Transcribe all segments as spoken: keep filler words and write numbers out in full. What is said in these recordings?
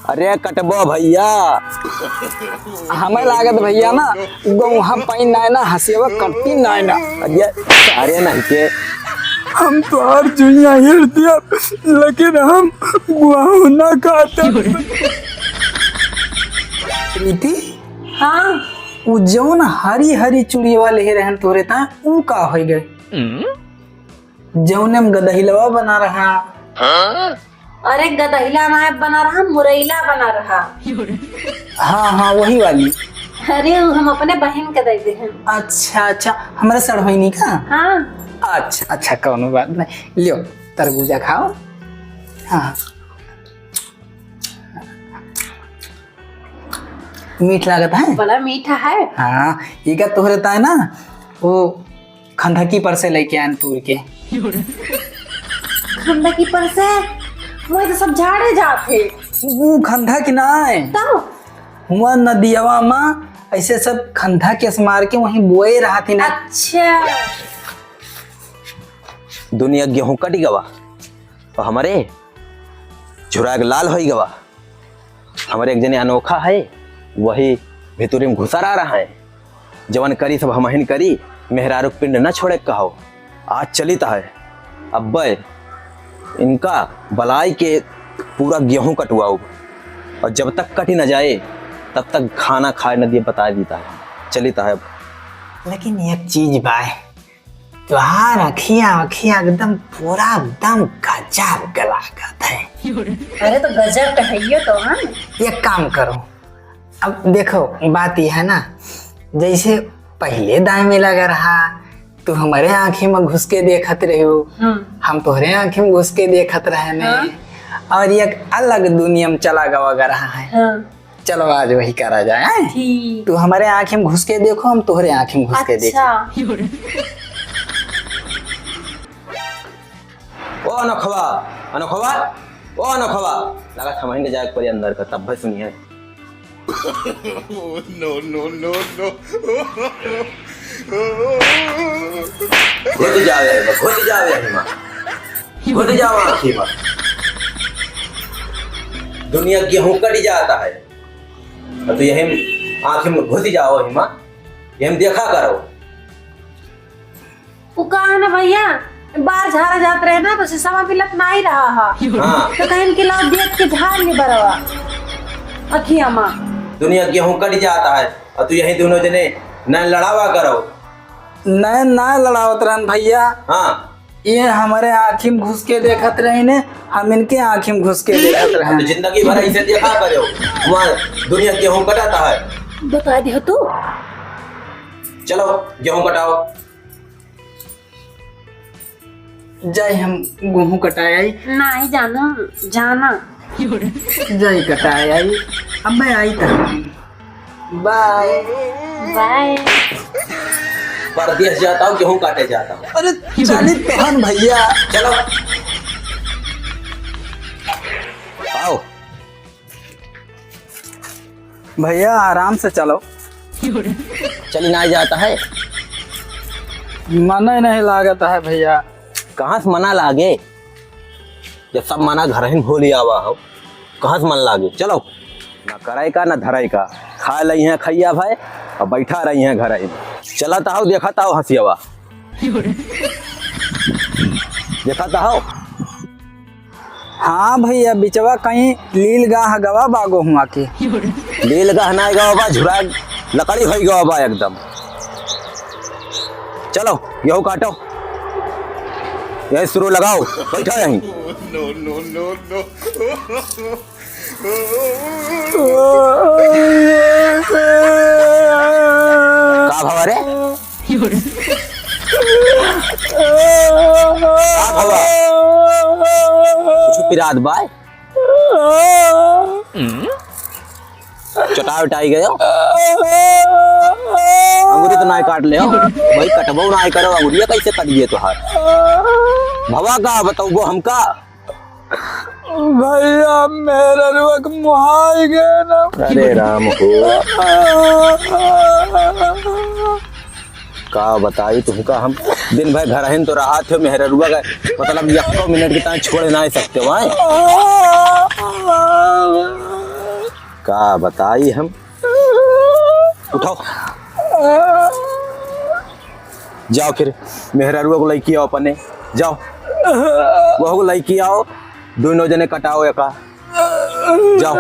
अरे कटबो भइया। हमें लागत भइया ना, गोहूँ पाइन नाय ना, हँसियवा कटती नाय ना। अरे सारे नहीं के। हम तोहार जुइया हेर दिया, लेकिन हम गोहूँ ना काटब। प्रीति? हाँ। उ जौन हरी हरी चूड़ियवा लेहे रहन तोरे ता, उ का होइ गए? जौने में गदहिलवा बना रहा। अरे गदहिला नाय बना रहा, मुरैला बना रहा। हाँ, हाँ, वही वाली। अरे, उ हम अपने बहिन के दे दे हैं। अच्छा, अच्छा, हमारे सड़होइनी का? हाँ। अच्छा, अच्छा, कौनो बात नहीं। लियो, तरबूजा खाओ। हाँ। मीठ लागत है? बड़ा मीठा है। हाँ, ई का तोहरे ताय ना, वो खंधकी पर से लेके आन तूर के। खंधकी पर से? वो तो सब झाड़े जात है। वो खंधक ना है। तब? हुआ नदियावा मा ऐसे सब खंधक के मार के वहीं बोए रहत ही ना। अच्छा। दुनिया गेहूं कटी गवा, और हमरे झुराग लाल होई गवा। हमरे एक जने अनोखा है, वही भितुरी में घुसरा रहा है। जवन करी सब हमहिन करी, मेहरारू के पिंड न छोड़े कहो। आज चलित है, अब्बे इनका बलाई के पूरा गेहूं कटवाऊ, और जब तक कटी न जाए, तब तक खाना खाए न दिए, बता देता है। चलित है अब। लेकिन एक चीज बाय, तोहार अखिया, अखिया एकदम पूरा एकदम गजब के लागत है। अरे तो गजब तो है ही तो, हाँ। एक काम करो, अब देखो बात यह है ना, जैसे पहले दाएं में लगा रहा, तू हमारे आँखी में घुस के देखत रही हो, हाँ। हम तोहरे आँखी में घुस के देखत रहे ने, हाँ। और एक अलग दुनिया में चला गवा रहा है। हाँ। चलो आज वही करा जाए, हैं? ठीक। तू हमारे आँखी में घुस के देखो, हम तोहरे आँखी में घुस के देखो। अच्छा। ओ अनोखवा, अनोखवा, ओ अनोखवा, लगा समझ में जाए पर अंदर का, तब भाई सुनिए। No, no, no, no। घुस जावे, घुस जावे हिमा। घुस जावा आँखी में। दुनिया गेहूं कट जाता है। और तू यही आँखी में घुस जाओ हिमा। यही देखा करो। उ का है ना भैया, बार झारा जात रहे ना, तो शीशवा मिलत नाही रहा हा। हाँ। तो कहीं कि लाओ देख के झार ली बरवा। अखिया माँ। दुनिया गेहूं कट जाता है, और तू यही दोनों जने न लड़ावा करो। नैन ना लड़ावत रहन भैया। हाँ। ये हमारे आँखी में घुस के देखत रहे ने, हम इनके आँखी में घुस के देखत रहे। तो जिंदगी भर ऐसे देखा करो, वहाँ दुनिया गेहूं कटाता है। बता दियो तू। चलो, गेहूं कटाओ। जाई हम गेहूं कटाए आई। नाही जाना, जाना। जाई कटाए आई, अब मैं आई त। बाय। बाय। परदेस जाता हूँ, गेहूं काटे जाता हूँ। अरे चली तहन भैया। चलो। आओ। भैया आराम से चलो। चली ना जाता है। मने नहीं लागत है भैया। कहाँ से मना लागे? जब सब मना घर ही भूल आवा हो, कहाँ से मन लागे? चलो। ना कराई का, ना धराई का। खा लई हैं खैया भाई, और बैठा रही हैं घर ही। चलत आओ, देखत आओ हंसियावा। देखत आओ। हाँ भैया, बिचवा कहीं लील गाह गवा बा गोहुआ के। लील गाह ना गवा बा, झुरा लकड़ी होई गवा बा एकदम। चलो, गेहूं काटो, यही शुरू लगाओ, बैठो यहीं। No, no, no, no। का भवा रे? का भवा? कुछ पिरात बाय? चटाई उटाई गयो? अंगुरी तो नाय काट ले हो। भाई कटबो नाय करो, अंगुरिया कैसे कट गए तोहार? भवा का बताऊबो हमका? भैया, मेहररुआ के मुहाई गए ना। अरे राम हो। का बताई तुमका हम, दिन भर घर हिन तो रहा थे, मेहररुआ का मतलब यक्को मिनट के ताई छोड़ ना सकते हो, आए? का बताई हम। उठाओ, जाओ फिर मेहरारुआ को लइके आओ अपने, जाओ वह को लइके आओ, दोनों जने कटाओ एका, जाओ।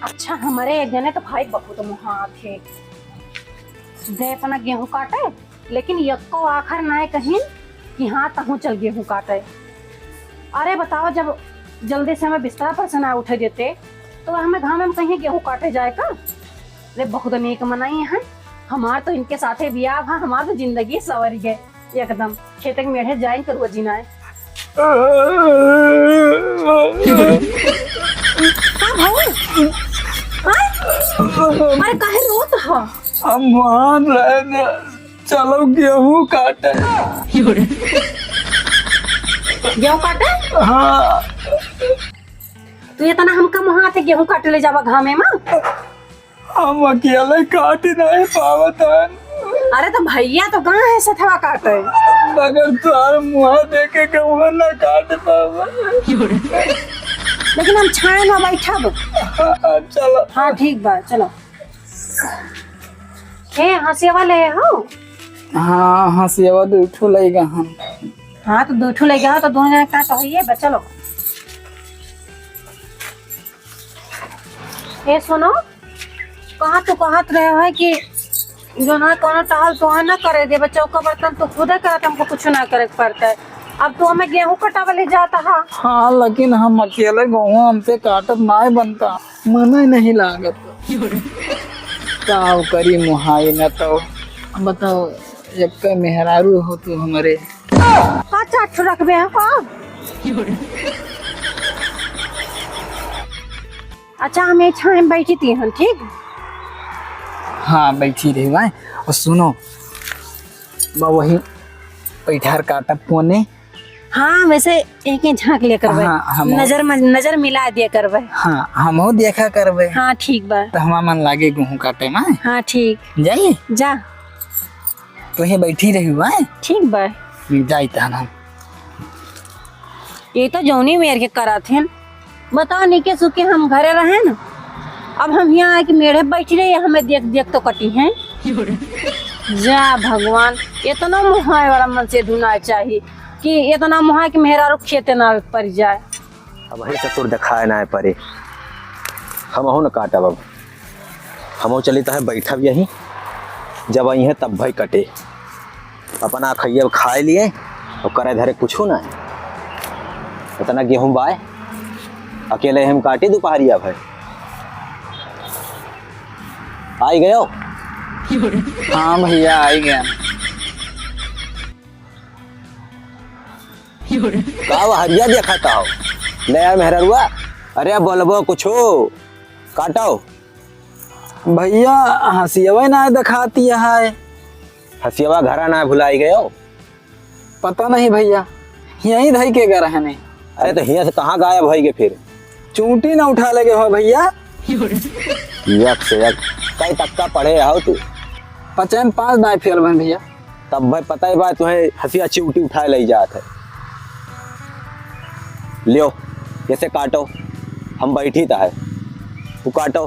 अच्छा, हमरे एक जने तो भाई बहुत मुहात है, दे अपना गेहूं काटे, लेकिन यक्को आखर नाय कहिन कि हाँ, तहूँ चल गेहूं काटे। अरे बताओ, जब जल्दी से हमें बिस्तरा पर से ना उठे देते, तो हमें घामे में कहीं गेहूं काटे जाए का? अरे बहुत नीक मनई हैं, हमार तो इनके साथे बियाह भा, हमार तो जिंदगी सवर गए एकदम। खेते के मेढ़े जाइन करुआ जिनाए। का भइल? हाँ? अरे काहे रोत ह? हम मान रहे न, चलो गेहूं काटे। गेहूं काटे? हाँ। तू इतना हमका मुहात है गेहूं काटे ले जावा घामे में? हम अकेले काट नहीं पावत हन। अरे तो भैया तो गए हैं सथवा काटे। मगर तोहर मुँह देखे के मुँह ना काट पावा। लेकिन हम छाए में बैठब। हाँ, चलो। हाँ, ठीक बा, चलो। हे, हंसियावा ले हो? हाँ, हंसियावा दू ठो ले गए हम। हाँ, तो दू ठो ले गए हो, तो दोनों जने का तो होइए बा, चलो। ए सुनो, कहाँ तू कहत रहे है कि जो ना कोनो टहल तोहे ना करे देबे, चौका बर्तन तू खुदे करत, हमको कुछ ना करे के पड़ता है। अब तू हमें गेहूं कटावे ले जाता है। हाँ, लेकिन हम अकेले गेहूं हमसे काटत नाय बनता, मन ही नहीं लागत। का करी मुहाई न तो। बताओ, एक मेहरारू हो तू हमरे। का चाट रखबे है का? अच्छा, हम ये छाँह में बैठी थी हन, ठीक? हाँ, बैठी रही भाई। और सुनो, बा वही पैठार काटब कोने। हाँ, वैसे एक ही झाँक लिया करबे। हाँ, हम नजर में, नजर मिला दिया करबे। हाँ, हमहू देखा करबे। हाँ, ठीक बा। तो हमार मन लागे गेहूं काटे में। हाँ, ठीक। जाई? जा। तुहे बैठी रही हुआ है? ठीक बा। जाई तहन हम। ये तो जौनी मेर के करत हैं। बताओ, निके सुके हम घरे रहे न, अब हम यहाँ आके मेढ़े बैठी रही, हमें देख देख तो कटी हैं। जा भगवान, इतना मुहाए वाला मन से धुना चाहिए कि इतना मुहाए कि मेहरारू खेते ना आवे के पड़ जाए। अब वही ससुर देखाए ना पड़े, हमहू न काटब अब। हमहू चली तहे बैठब यहीं, जब आई हैं तब भाई कटे। अपना खइया खाए लिए और करे धरे कुछ ना है। इतना गेहूं बाय, अकेले हम काटी दोपहरिया भर। आई गयो? हाँ भैया, आई गया। का वो हरिया देखा था? ले यार मेहररुआ, अरे बोलबो कुछो, काटो। भैया, हंसियवा ना देखाती है। हंसियवा घरा ना भुलाई गयो? पता नहीं भैया, यहीं धई के गए रहने। अरे तो हियां से कहाँ गायब होई गए फिर? चूंटी ना उठा ले गए हो भैया। एक से एक, कई तक का पढ़े हो तू? पचन पाँच दाए फेल बन भैया। तब भाई पता ही बा तुहे हंसिया चिउटी उठाए लई जात है। लियो, इसे काटो, हम बैठी त है, तू काटो।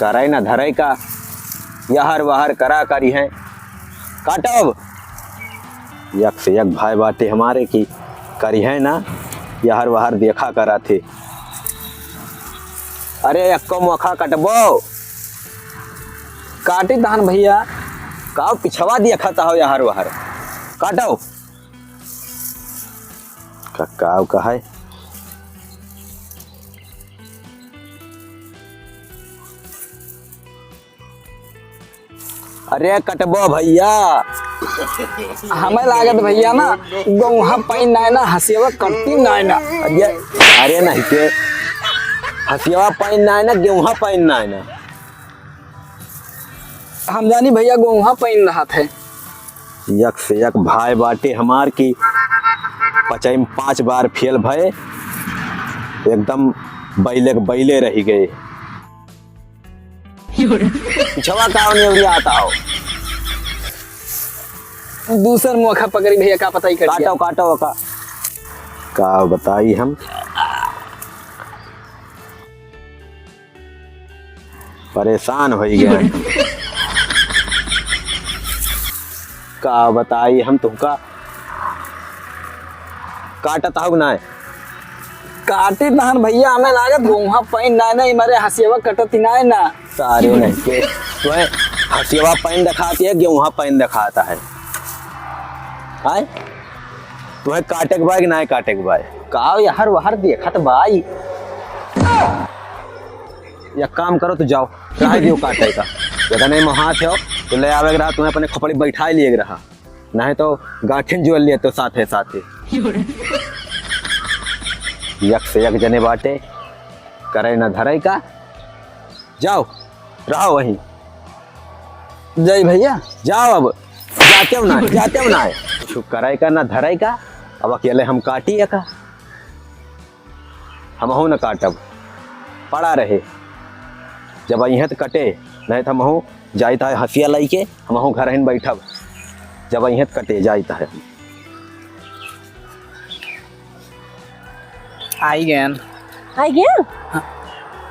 करे न धरे का, यहर वहर करा करी है, काटो अब। एक से एक भाई बाटे हमारे की करी है ना, यहर वहर देखा करा थे। अरे एक्को मोखा कटबो। काटी तहन भैया। काव पिछवा दिया खाता हो यहर वहर। काटो। का, काव का है? अरे कटबो भैया। हमें लागत भैया ना, गेहूं पाइन ना है ना, हंसियवा कटती ना है ना। अरे, अरे नहीं के, हंसियवा पाइन ना है ना, गेहूं पाइन ना है ना। हम जानी भैया, गेहूं पाइन रहत है। एक से एक भाई बाटे हमार की पचाई में पांच बार फेल भय, एकदम बैले के बैले रही गए। पिछवा का ओने उड़िया आता हो। दूसर मोखा पकड़ी भइया, का पता ही कट गया। काटो, काटो, का, का बताई हम। परेशान होइ गए हम। का बताई हम तुमका। काटत हौ कि नाय? काटी तहन भइया, हमें लागत गेहूँ पाइन नाय ना, हमारे हसियवा कटत ही नाय ना। सारे नहीं के, तुम्हें हसियवा पाइन दिखाती है, गेहूँ पाइन दिखाता है। आय? तुम्हें काटे के बाय कि नाय काटे के बाय? का यार वहर देखत बाई? एक काम करो, तो जाओ, रह दियो काटे का। जगह नहीं में हाथ हो, तो ले आवे के रहा, तुम्हें अपने खोपड़ी बैठाए लिए के रहा, नहीं तो गाठिन जोड़ लिए तो साथे साथे। एक से एक जने बाटे, करे ना धरे का। जाओ, रहो वहीं। जय भइया। जाओ अब, जाते हो ना, जाते हो ना। कुछ करे का ना धरे का, अब अकेले हम काटी का। हमहू न काटब, पड़ा रहे। जब अइहें त कटे, नहीं त हमहू जाइत है हसिया लइके, हमहू घर हिन बैठब। जब अइहें त कटे, जाइत है। आई गयन। आई गयन? हाँ।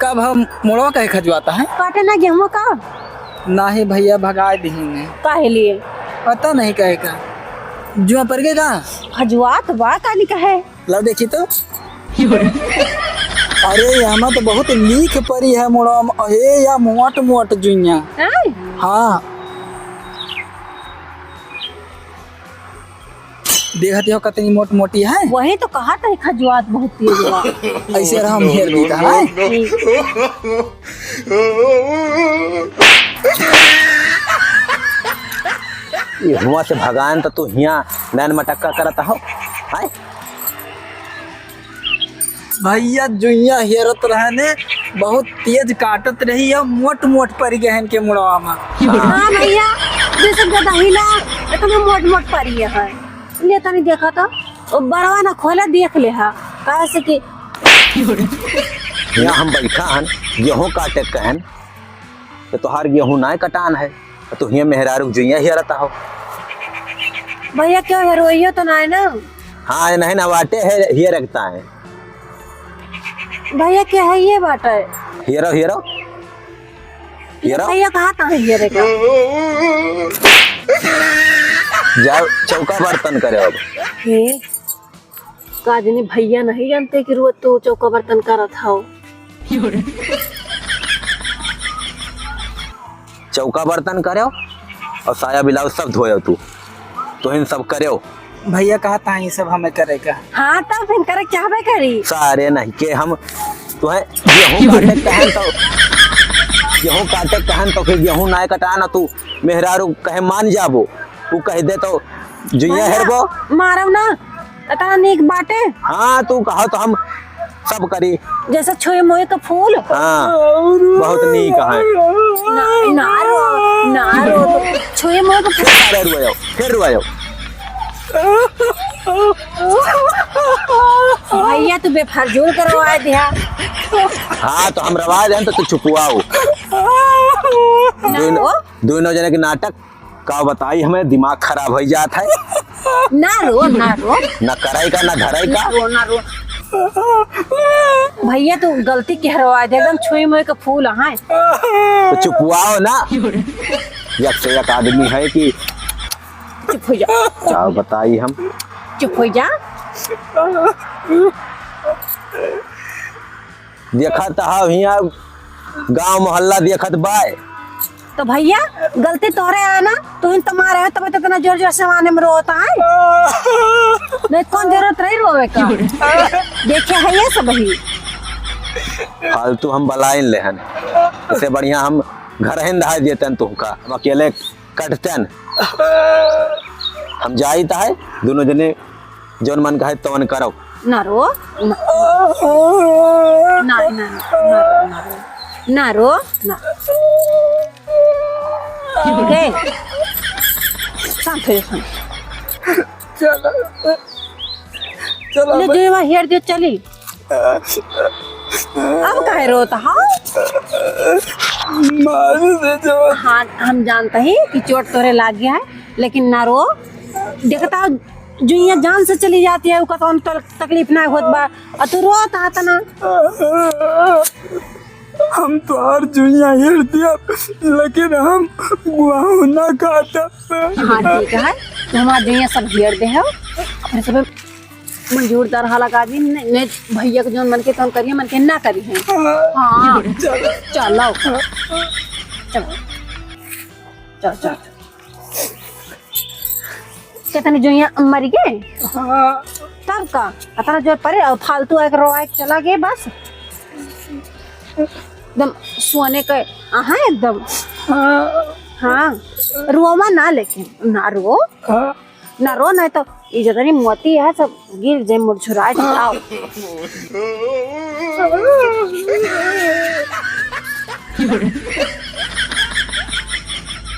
कब हम मुड़वा कहे खजुआता है? काटे ना गेहूं का? नाही भइया, भगाए दिहिन है। काहे लिए? पता नहीं कहे का। जुआ पर के का? खजुआत बा काली कहे। ला देखी तो। अरे, यहाँ तो बहुत लीख परी है मुड़वा में। अहे, या मोट मोट जुइया। हैं? हाँ। देखत हो कितनी मोट मोटी है। वही तो कहा था, खजुआत बहुत तेज बा। ऐसे रहा, हम हेर दी था, हैं? ये हुआ से भगान तो तू हिया नैन मटक्का करत हो, हैं? भइया, जुइया हेरत रहने, बहुत तेज काटत रही है, मोट मोट परी गहन के मुड़वा में। हाँ भइया, जैसे गदहिला, इतना मोट मोट परी है। ले तनी देखा तो, ओ बड़वा ना खोले, देख ले हा, काहे से कि यहाँ हम बैठा हन, गेहूं काटे कहन, तो तोहार गेहूं नाय कटान है। तो हिया मेहरारू जुइया हियरत हो। भइया, क्यों हेरोइयो तो ना है ना? हाँ, ये नहीं ना बाटे है, हियर रखता है। भइया, क्या है ये बाटे? हियरो, हियरो। हियरो। भइया, कहाँ था हियर का? जाओ, चौका बर्तन करे अब। हे। का जनी भइया नहीं जानते कि रोज तू चौका बर्तन करत हौ। चौका बर्तन करेव और साया ब्लाउज सब धोएव तू, तोहिन सब करेव। भइया कहा ताई सब हमें करे का। हाँ, तब फिर करे चाहबे करी। सारे नहीं के हम तुहें गेहूं काटे कहन तो, गेहूं काटे कहन तो फिर गेहूं नाय कटान तू मेहरारू कहे मान जाबो, उ कह दे तो जुइया भइया, हेरबो। मारब ना, इतना नीक बाटे। हाँ, तू कहा तो हम सब करी। जैसे छुई मुई का फूल। हाँ, बहुत नीक है। ना, ना रो, ना रो, छुई मुई का फूल। फिर रुआयो, फिर रुआयो। भइया, तू बेफजूल करवाए दिया। हाँ, तो हम रवाए देन तो तू चुपवाओ। ना दोनों, रो। दोनों जने के नाटक का बताई, हमें दिमाग खराब होइ जात है। ना रो, ना रो। ना कराई का, ना धराई ना का। रो, ना रो। भइया, तू गलती के हरवा दे, एकदम छुई मुई के फूल है। तो चुपवाओ ना। एक से एक आदमी है कि चुप हो जा। का बताई हम। चुप हो जा। देखत हव हियाँ गाँव मोहल्ला देखत बाय। तो भइया, गलती तोहरे है ना, तू ही तो मारे है, तब तो इतना जोर जोर से माने में रोता है। नहीं, कौन जरूरत रही रोवे का? देखे है ये सब ही। फालतू हम बलाइन लेहन, इससे बढ़िया हम घर ही धाय देतन तुमका, हम अकेले कटतन। हम जाइत है, दोनों जने जौन मन कहे तौन करो। ना रो, ना। ना, ना, ना, ना रो, ना रो। ना रो, ना। ए, शांत हो जा, शांत। चलो, चलो, ले, मैं जो वहाँ हेर दियो, चली। अब काहे रोत हा? मार दे जो। हाँ, हम जानते हैं कि चोट तोरे लाग गया है, लेकिन ना रो, देखता, जुइया जान से चली जाती है, ओका कौन तल-, तकलीफ ना होत बा, और तू रोत आता ना। हम तोहार जुइया हेर दिया, लेकिन हम गुआहू ना खाता। हाँ, ठीक है, तू हमार जुइया सब हेर दे हो, अपने सब मंजूर दरहा लगा दी, नहीं, नहीं भैया के जौन मन के तौन करिए, मन के ना करिए। हाँ, चलो। चलो। चलो। चल, चल। कितनी जुइया मर गए? हाँ। तब का? इतना जोर परे और फालतू आके रोआ के चला गए बस। एकदम सोने के अहाँ एकदम। हाँ। हाँ। रोवा ना लेकिन, ना रो। हाँ। ना रो, नहीं तो ई जतनी मोती है सब गिर जाए, मुरझुरा जाए। आओ।